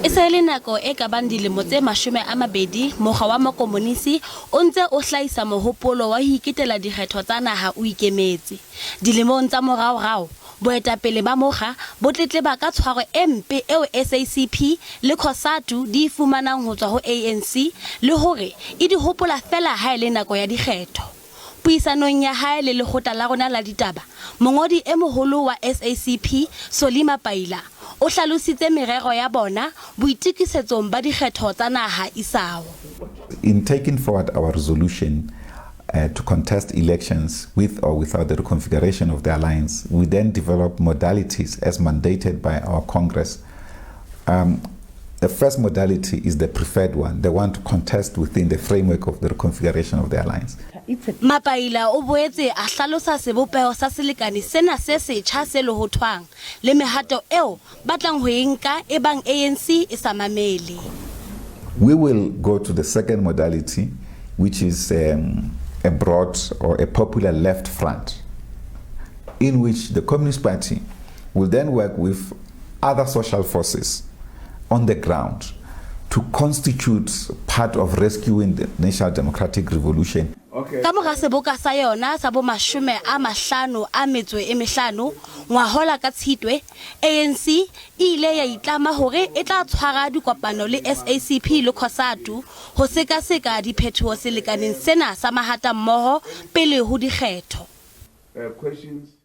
E se e le nako e ka bang dilemo tse 20 mokga wa makomonisi o ntse o hlahisa mohopolo wa ho iketela dikgetho tsa naha o ikemetse. Dilemong tsa moraorao, boetapele ba mokga bo tletleba ka tshwaro e mpe eo SACP le Cosatu di e fumanang ho tswa ho ANC le hore e di hopola feela ha e le nako ya dikgetho. Puisanong ya hae le lekgotla la rona la ditaba, mongodi e moholo wa SACP, Solly Mapaila, o hlalositse merero ya bona boitokisetsong ba dikgetho tsa naha isao. In taking forward our resolution to contest elections with or without the reconfiguration of the alliance, we then developed modalities as mandated by our Congress. The first modality is the preferred one, the one to contest within the framework of the reconfiguration of the alliance. Mapaila o boetse a hlalosa sebopeho sa selekane sena se setjha se lohothwang, le mehato eo ba tlang ho e nka ebang ANC e sa mamele. We will go to the second modality, which is a broad or a popular left front, in which the Communist Party will then work with other social forces on the ground to constitute part of rescuing the national democratic revolution. Ka mora seboka sa yona sa bo 55 ngwahola ka Tshitwe, ANC e ile ya itlama hore e tla tshwara dikopano le SACP le Cosatu ho sekaseka diphetoho selekaneng sena sa mahatammoho pele ho dikgetho. Questions.